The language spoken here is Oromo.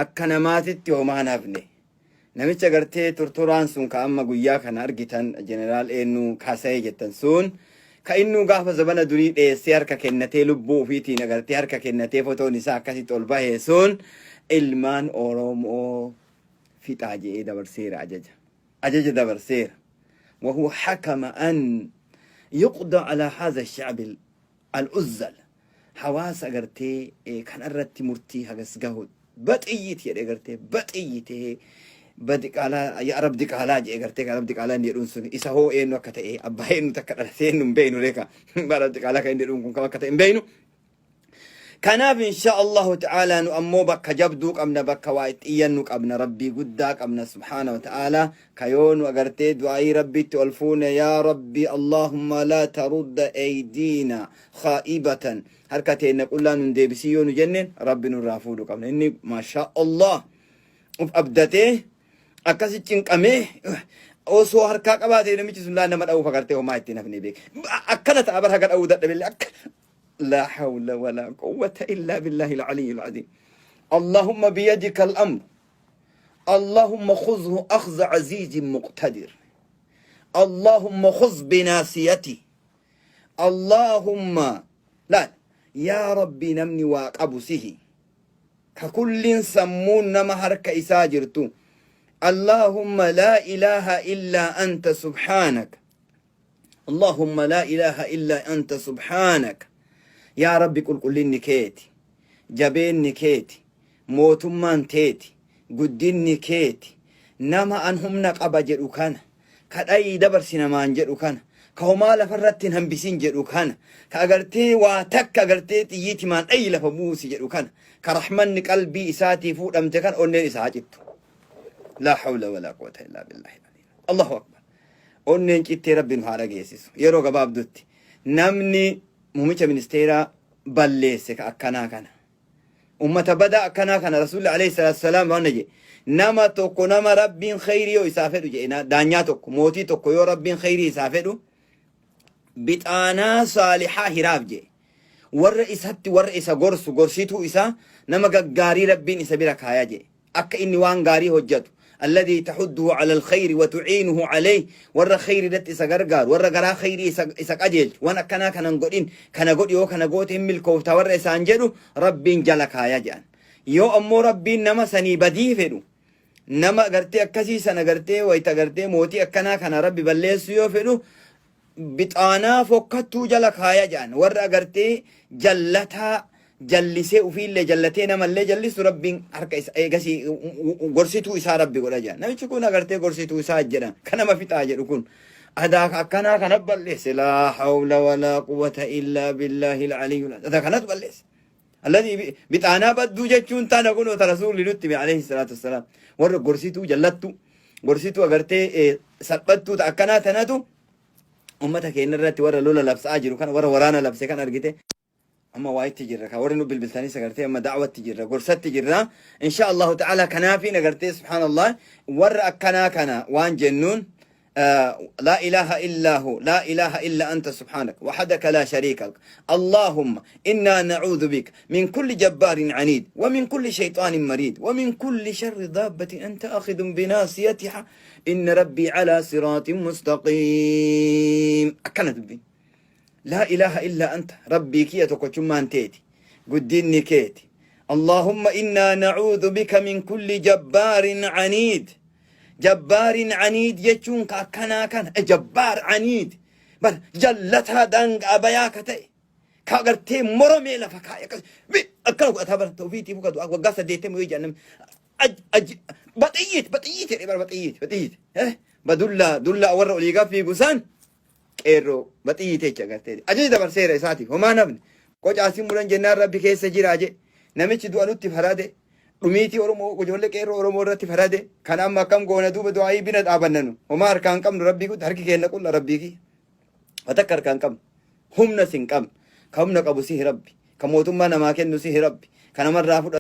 Akka namaatitti homaa hin hafne. Namicha gartee tortoraan sun ka amma guyyaa kana argitan jeneraal eenyu kaasa'ee jettan sun ka innuu gaafa zabana durii dheessee harka kennatee lubbuu ofiitiin agartee harka kennatee fotoon isaa akkasitti ol bahee sun ilmaan Oromoo fixaa je'ee dabarseera ajaja. Ajaja dabarseera. وهو حكم أن يقضى على هذا الشعب العزل hawaasa agartee kan irratti murtii hagas gahu baxiyyiit jedhe gartee baxiyyiitee badiqaalaa ya arab diqaalaa jedhe gartee arab diqaalaa inni jedhuun sun isa hoo eenyu akka ta'e abbaa eenyu takka dhalatee eenyu hin beeynu reeka arab diqaalaa kan inni jedhuun kun kam akka ta'e hin beeynu. Kanaaf insha Allahu ta'ala nu ammoo bakka jabduu qabna, bakka waa itti iyyannu qabna, Rabbii guddaa qabna subhaana wa ta'ala, ka yoo nu agartee du'aayii Rabbiitti ol fuune, yaa Rabbi, Allahumma laa tarudda eydiina khaa'ibatan, harka teenna qullaa nun deebisii yoo nu jenneen Rabbi nurraa fuudhu qabna. Inni maashaa Allah uf abdatee akkasi cinqamee osoo harkaa qabaatee namichi sun laa nama dha'uuf agartee homaa ittiin hafne beek akkana ta'a bar haga dha'uu dadhabillee akka. لا حول ولا قوة إلا بالله العلي العظيم. اللهم بيدك الأمر، اللهم خذه أخذ عزيز مقتدر، اللهم خذ بناصيته، اللهم لا يا ربي نمني واقب سه ككل سمون نما هرك إساجرتو. اللهم لا إله إلا أنت سبحانك، اللهم لا إله إلا أنت سبحانك. Yaa Rabbi, qulqullinni keeti, jabeenni keeti, mootummaan teeti, guddinni keeti. Nama an humna qaba jedhu kana, ka dhayii dabarsi namaan jedhu kana, ka homaa lafarratti hin hambisin jedhu kana, ka agartee waa takka agartee xiyyiitimaan dhayi lafa buusi jedhu kana, ka rahmanni qalbii isaatii fuudhamte kan onneen isaa haa cittu. لا حول ولا قوة إلا بالله. الله أكبر. Onneen cittee Rabbi nu haa dhageessisu. Yeroo gabaabdutti namni muummicha ministeeraa balleesse ka akkanaa kana. Ummata badaa akkanaa kana Rasuulli عليه الصلاة والسلام waan jedhe, nama tokko nama Rabbiin khayrii yoo isaa fedhu jedhe, daanyaa tokko, mootii tokko yoo Rabbiin khayrii isaa fedhu bixaanaa saalixaa hiraaf jedhe. Warra isatti warra isa gorsu, gorsituu isaa nama gaggaarii Rabbiin isa bira kaayaa jedhe. Akka inni waan gaarii hojjetu. الذي تحضه على الخير وتعينه عليه, warra khayri irratti isa gargaaru, warra garaa khayrii isa qajeelchu, waan akkanaa kanan godhin, kana godhi, yoo kana goote hin milkoofta warra isaan jedhu Rabbiin jala kaaya jedhan. Yoo ammoo Rabbiin nama sanii badii fedhu, nama agartee akkasii sana agartee wayita agartee mootii akkanaa kana Rabbi balleessuu yoo fedhu bixaanaa fokkattuu jala kaaya jedhan, warra agartee jallataa jallisee ufiillee jallatee namallee jallisu Rabbiin harka isa eegasii gorsituu isaa Rabbi godha jedhan. Namichi kun agartee gorsituu isaa jedhan kan nama fixaa jedhu kun adaa akkanaa kana balleesse. لا حول ولا قوة إلا بالله العلي. Adaa kanatu balleesse. الذي bixaanaa badduu jechuun tana kun ta Rasuulli nutti hime عليه الصلاة والسلام, warra gorsituu jallattu, gorsituu agartee salphattuu ta akkanaa tanatu ummata keenya irratti warra lola labsaa jiru kana, warra waraana labse kan argite. Amma waa itti jirra ka warri nu bilbiltanis agartee amma da'watti jirra, gorsatti jirra إن شاء الله تعالى. Kanaafiin agartee سبحان الله warra akkanaa kana waan jennuun لا إله إلا هو، لا إله إلا أنت سبحانك وحدك لا شريك لك، اللهم إنا نعوذ بك من كل جبار عنيد ومن كل شيطان مريد ومن كل شر دابة أنت آخذ بناصيتها، إن ربي على صراط مستقيم. أكنت بي لا إله إلا أنت, ربي kiyya tokkochummaan teeti, guddinni keeti. اللهم إنا نعوذ بك من كل جبار عنيد. جبار عنيد jechuun ka akkanaa kana, جبار عنيد bar jallataa daangaa bayaa ka ta'e, ka agartee moromee lafa kaa'e akkana godhataa bara ofiitii fuka du'aa waggaa 80 yoo jedhan baxiyyiit baxiyyiit jedhee bara baxiyyiit baxiyyiit badullaa dullaa warra olii gaaf fiigu san qeerroo baxiyyiit jecha agartee ajaja dabarseera isaatiif homaa nafni qocaasiin muran jennaan Rabbi keessa jiraa je. Namichi du'a nutti farade, dhumiitii Oromoo, ijoollee qeerroo Oromoo irratti farade kan amma akkam goona duuba? Du'aayii bina dhaabannanu homaa harkaan qabnu. Rabbii guddaa harki keenya qulla, Rabbii kiyya watakka harkaan qabnu, humna sin qabnu. Ka humna qabu sihi Rabbi, ka mootummaa namaa kennu sihi Rabbi, ka namarraa fudhatu.